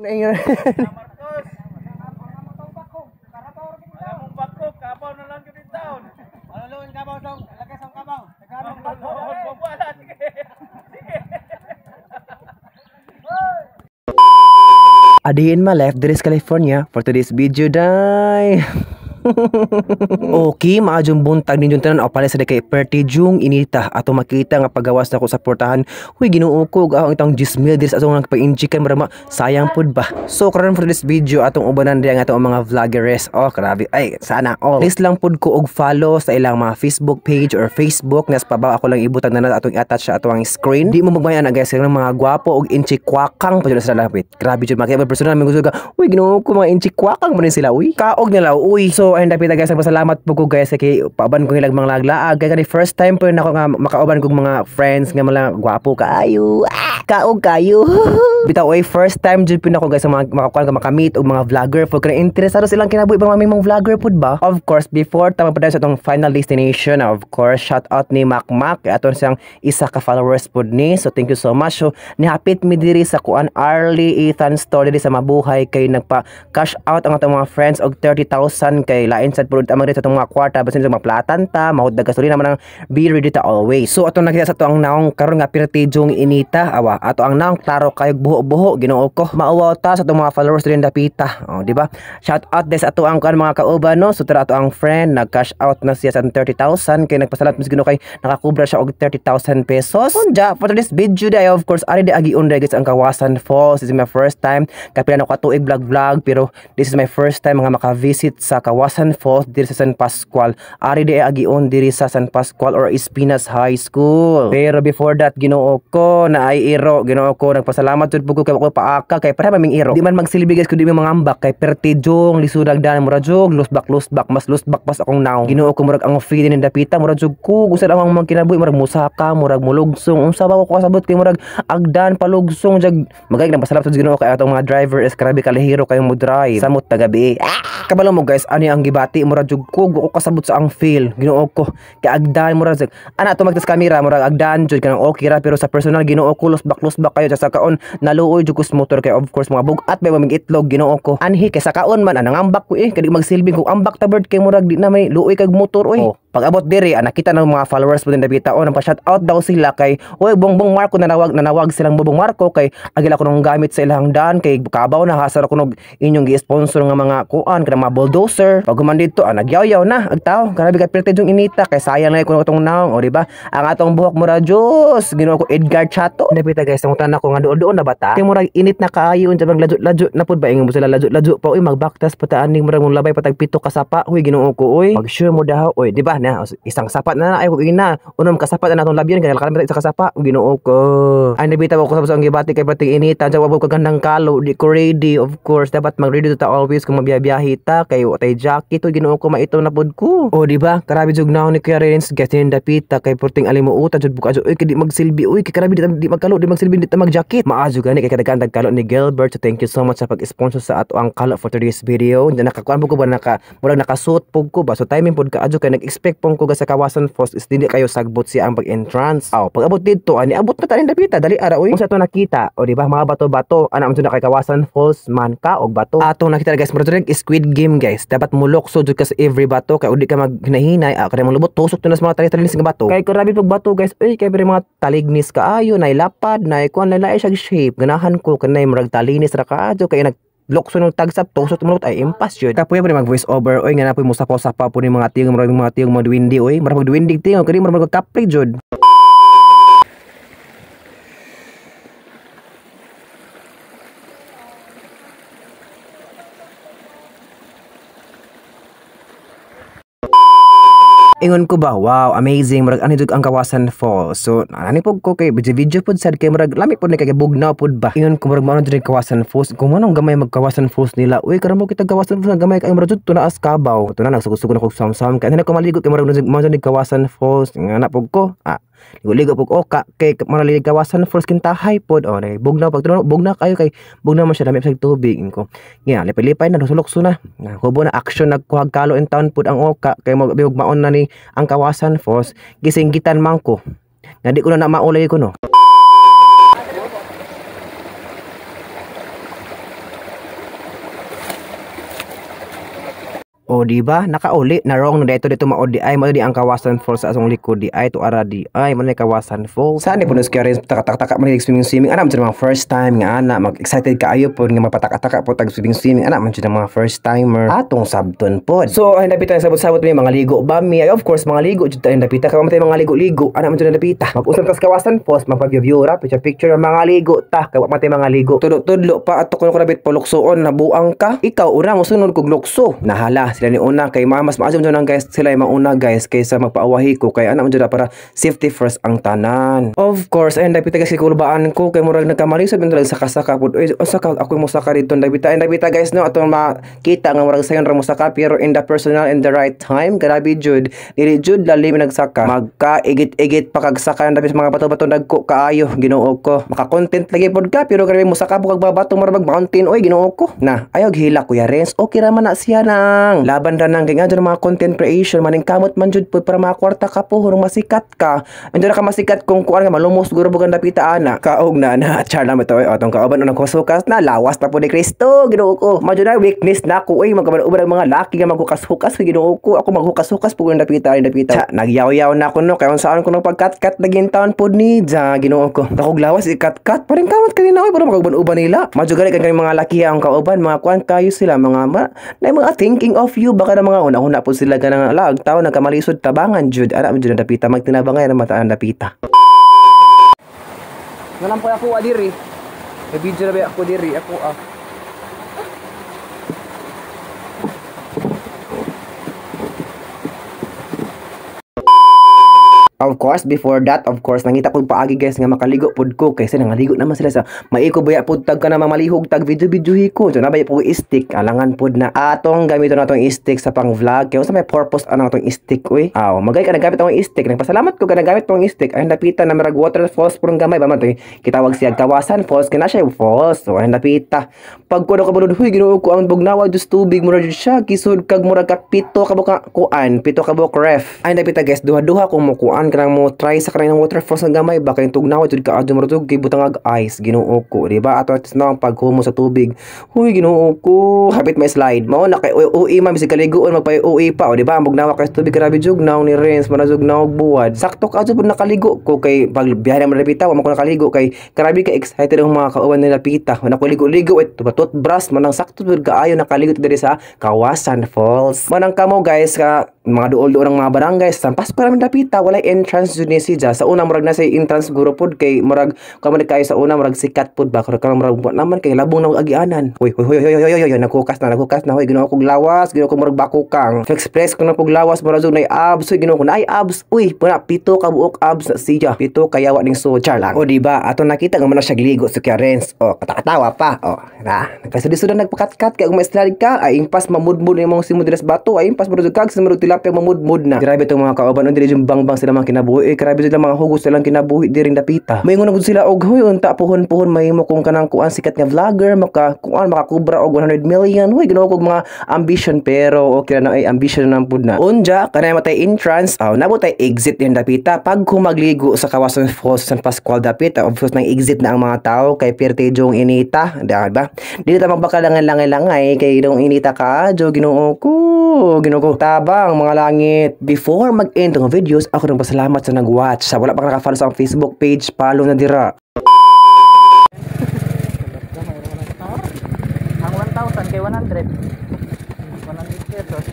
Marcos. Alam bakok, kabaw na lang yun taon. Ano kabaw song? Lagay sa kabaw. Sige. Sige. A day in my life, there is California for today's video, day. Okay, maadjong buntag ninyong tanan o pala sa kay perti jung inita ato makita nga pagawas na ko sa portahan. Huy, Ginoo ko ang itong 10,000 diri sa atong nagpa-injikan marama sayang pud ba. So karon for this video atong ubanan diri ang atong mga vloggeres. Oh, grabe. Ay, sana all. Please lang pud ko og follow sa ilang mga Facebook page or Facebook nas pabaw ako lang ibutang na atong i-attach sa atong screen. Di mo magmayan na guys silang mga gwapo og inchikwakang pa jud sila lapit. Grabe jud makita personal mi gusto ka. Uy, Ginoo ko mga inchikwakang man sila. Uy, kaog nila. Uy. So ayun dapita guys, nagpasalamat po ko guys kay pauban ko ilang mga laglaag. Kay kani first time po nako nga makauban kog mga friends nga mga gwapo kaayo. Ah, kaog kayo. Bitaw oy, first time jud pud nako guys mga makakuan ka makamit og mga vlogger po kay interesado silang kinabuhi bang maming mga vlogger pud ba. Of course, before tama pa sa atong final destination, of course, shout out ni Mac Mac aton siyang isa ka followers pud ni. So thank you so much. So nihapit mi diri sa kuan Arlie Ethan store diri sa Mabuhay kay nagpa cash out ang atong mga friends og 30,000 kay lain sad pud amang diri sa atong mga kwarta basin sa mga platan ta mahud na gasolina man ang be ready ta always. So atong nakita sa ato ang naong karon nga pirtijong inita awa ato ang naong klaro kayo buho-buho Ginoo ko mauwaw ta sa atong mga followers diri dapita. Oh, di ba? Shout out des ato ang kuan mga kauban no. So tara ato ang friend nag cash out na siya sa 30,000 kay nagpasalamat mis Ginoo kay nakakubra siya og 30,000 pesos. Unja for this video day of course ari di agiun day guys ang Kawasan Falls. This is my first time kapila na ko katuig vlog vlog pero this is my first time nga maka-visit sa Kawasan Falls diri sa San Pascual. Ari di agiun diri sa San Pascual or Espinas High School. Pero before that Ginoo ko na ay iro Ginoo ko nagpasalamat jud pud ko kay ako paaka kay para maming iro. Di man magsilbi guys kundi mangambak kay pertijong lisudag dan mura jug lusbak mas lusbak pas akong naong. Ginoo ko murag ang feed ni dapita murag jug ko usad ang mga kinabuhi murag musaka murag mulugsong unsa ba ko kasabot kay murag agdan palugsong jag magay nagpasalamat jud Ginoo kay atong mga driver is grabe kalihero kayo mo drive samot tagabi. Ah! Kabalo mo guys ani ang gibati murag jug ko ko kasabot sa ang feel Ginoo ko kay agdan murag ana to magtas kamera murag agdan jud kanang okay ra pero sa personal Ginoo ko lusbak kayo sa kaon naluoy jud ko sa motor kay of course mga bugat bay maming itlog Ginoo ko anhi kay sa kaon man anang ambak ko eh kay di magsilbing kung ambak ta bird kay murag di na may luoy kag motor oy. Oh, pag abot diri nakita ng mga followers mo din dapita oh nagpa shout out daw sila kay oy Bongbong Marco nanawag silang Bongbong Marco kay agila ko nung gamit sa ilang daan kay kabaw na hasar ko nog inyong gi-sponsor nga mga kuan kanang mga bulldozer pag human didto nagyaw-yaw na ag tawo grabe ka pirte jung inita kay sayang na ko atong naong o di ba ang atong buhok mura Diyos Ginoo ko Edgar Chato dapita guys nangutan ako nga duol-duol na bata kay murag init na kaayo unsa bang ladyo-ladyo na pud ba ingon mo sila ladyo-ladyo pa oy magbaktas pataan ning murag mong labay patag pito ka sapa huy Ginoo ko oy pag sure mo daw oy di ba na isang sapat na ay ko ina unom ka sapat na natong labyon kay kalami isa ka sapa Ginoo ko ay nabita ko sa ang gibati kay pating inita jawa ko kagandang kalo di ko ready of course dapat mag-ready ta always kung mabiyabiyahe ta kay watay jacket oy Ginoo ko maito na pud ko o di ba karabi jug naon ni Kuya Renz gatin dapita kay porting alimuota jud buka oy kay di magsilbi oy kay karabi di magkalo di magsilbi di ta mag-jacket maajo gani kay kadagan tag kalo ni Gilbert. So thank you so much sa pag-sponsor sa ato ang kalo for today's video. Diyan nakakuan pud ko ba naka murag nakasuot pud ko ba so timing pud kaadyo kay nag-expect pong ko sa Kawasan Falls is dili kayo sagbot siya ang pag-entrance. Aw pag abot didto ani abot na tanin dapita dali ara oy. Unsa to nakita o di ba mga bato-bato ana man jud na kay Kawasan Falls man ka og bato. Atong nakita guys murag Squid Game guys dapat mulokso jud ka sa every bato kay udi ka maghinahinay kay mo lubot tusok to na sa mga tali-talignis nga bato. Kay grabe pag bato guys oy kay pero mga talignis kaayo nay lapad nay kuan nay siya shape ganahan ko kanay murag talinis ra kaayo kay nag lokso ng tagsap tusok tumulot ay impas yun. Kapoy pa rin mag voice over oy nga na po mo sapaw-sapaw po ni mga tiyong murag mga tiyong mga duwindi oy murag magduwindi tiyong kani murag magkapri jud. Ingon ko ba, wow, amazing, murag ani jud ang Kawasan Falls. So, ani pud ko kay video pud sad kay murag lami pud ni kay bugnaw pud ba. Ingon ko murag mao jud ang Kawasan Falls. Kung manong gamay mag Kawasan Falls nila, uy karon mo kita Kawasan Falls gamay kay murag jud tunaas kabaw. To na nagsugod-sugod ako samsam kay ana ko maligo kay murag mao jud Kawasan Falls. Nga na pud ko. Ah, ligo-ligo pud oka kay mao na Kawasan Falls kintahay pod. Oh, nay bugnaw pag tuno bugnaw kayo kay bugnaw man siya dami sa tubig ko. Nga lipay-lipay na sulokso na. Hubo na action nagkuhag kalo in town pud ang oka kay mo maon na ni ang Kawasan Falls gisinggitan man ko. Nga di ko na maulay ko no. O di ba? Nakauli na wrong na dito dito maod di ay mo di ang Kawasan Falls sa asong likod di ay to ara di ay mo ni Kawasan Falls. Saan ni punos kaya rin taka-taka man swimming swimming ana man jud mga first time nga ana mag excited kaayo pod nga mapataka-taka po tag swimming swimming ana man jud ang mga first timer atong sabton pod. So ay dapita sabot-sabot mi mga ligo ba mi ay of course mga ligo jud tayo dapita kay matay mga ligo-ligo ana man jud dapita. Mag-usap tas Kawasan Falls magpa-view ra picture picture ang mga ligo ta kay wa matay mga ligo. Tudlo-tudlo pa ato kuno kurabit puluksuon nabuang ka. Ikaw una mosunod kog lukso. Nahala sila ni una kay mas maasom jud ang guys sila yung mauna guys kaysa magpaawahi ko kay ana man jud para safety first ang tanan. Of course ay dapita guys kulbaan ko kay murag nagkamali sa bintal sa kasaka pud. Oy usa ka ako mo saka dito dapita ay dapita guys no atong makita nga murag sayon ra mo saka pero in the personal in the right time grabe jud dili jud lalim nagsaka magkaigit-igit pa kag saka dapit sa mga bato-bato dagko kaayo Ginoo ko maka-content lagi pod ka pero grabe mo saka po kag babato murag mountain oy Ginoo ko na ayaw hila Kuya Renz okay ra man na siya nang laban ra nang kay nga mga content creation maning kamot man jud pud para makakwarta ka po hurong masikat ka andun ka masikat kung kuan ka malumos siguro bugan dapita ana kaog na na char lang ito atong kauban unang kusukas na lawas na po ni Kristo Ginoo ko madyo na weakness na ko oy magkaban-uban ang mga laki nga maghukas-hukas Ginoo ko ako maghukas-hukas pug dapita ay dapita nagyaw-yaw na ako no kay unsaan ko no pagkat-kat naging taon pod ni ja Ginoo ko akog lawas ikat-kat paring kamot kanina oy para magkaban-uban nila madyo gani kay mga laki ang kauban mga kuan kayo sila mga na mga thinking of you baka na mga una-una po sila ganang lag tao nagkamalisod tabangan jud ana jud dapita magtinabangay na mataan dapita. Ngalan po ako adiri. May video na ba ako diri ako ah. Of course, before that, of course, nangita ko paagi guys nga makaligo pod ko kaysa nangaligo naman sila sa maiko baya pod tag ka na mamalihog tag video-video ko. So nabaya po stick alangan pod na atong gamiton natong stick sa pang vlog. Kaya unsa may purpose anang atong stick oy? Aw, magay ka nagamit akong stick. Nagpasalamat ko ka nagamit tong stick. Ay napita na marag waterfalls purong gamay ba man to. Kitawag siya Kawasan Falls kina siya falls. So ay napita. Pag kuno ka bulod huy Ginoo ko ang bugnawa jud tubig mura jud siya kisud kag murag ka pito ka buka kuan, pito ka buok ref. Ay napita guys, duha-duha kung mo kuan kanang mo try sa kanang waterfalls nga gamay ba kay tugnawa jud ka adyo murag kay butang ag ice Ginoo ko di ba ato atis na ang paghumo sa tubig huy Ginoo ko hapit may slide mao na kay uwi man bisag kaliguon magpay-uwi pa o di ba ang bugnawa kay tubig grabe jud naong ni Renz manazug naog buwad sakto ka adyo pud nakaligo ko kay pag biyahe na man dapita wa man ko nakaligo kay grabe ka excited ang mga kauban nila pita na ko ligo-ligo it toothbrush man ang sakto pud kaayo nakaligo diri sa Kawasan Falls manang kamo guys ka mga duol-duol ang mga barangay sa Pascual man dapita walay entrance jud ni siya sa una murag na sa entrance guro pod kay murag kamo ni kayo sa una murag sikat pod ba karon murag naman kay labong na agianan hoy hoy hoy hoy hoy naghukas na hoy Ginoo kog lawas Ginoo ko murag bakukang express ko na pug lawas murag jud nay abs hoy Ginoo ko naay abs uy puna pito ka buok abs na siya pito kayawa ning so char lang o di ba ato nakita nga man siya gligo si Kuya Renz o katakatawa pa o na nagkasudi-sud nagpakatkat kay kung ma-slide ka ay impas mamudmud imong simod diri sa bato ay impas murag kag simod tilapia mamudmud na grabe tong mga kauban dili jud bangbang sila mga kinabuhi grabe sila mga hugos silang kinabuhi diring dapita moingon na gud sila og huy unta puhon-puhon mahimo kung kanang kuan sikat nga vlogger maka kuan makakubra og 100 million huy Ginoo kog mga ambition pero okay na ay ambition na pud na unja kanay matay entrance aw nabotay exit din dapita pag kumagligo sa Kawasan Falls San Pascual dapita of course nang exit na ang mga tao kay Pirte Jong inita di ba dili ta magbakalangan langay-langay kay dong inita ka jo Ginoo ko tabang mga langit. Before mag-end ang videos, ako nang pasalamat sa nag-watch. Sa wala pa naka-follow sa akong Facebook page, follow na dira. Ang 1,000 kay 100. 100 pesos.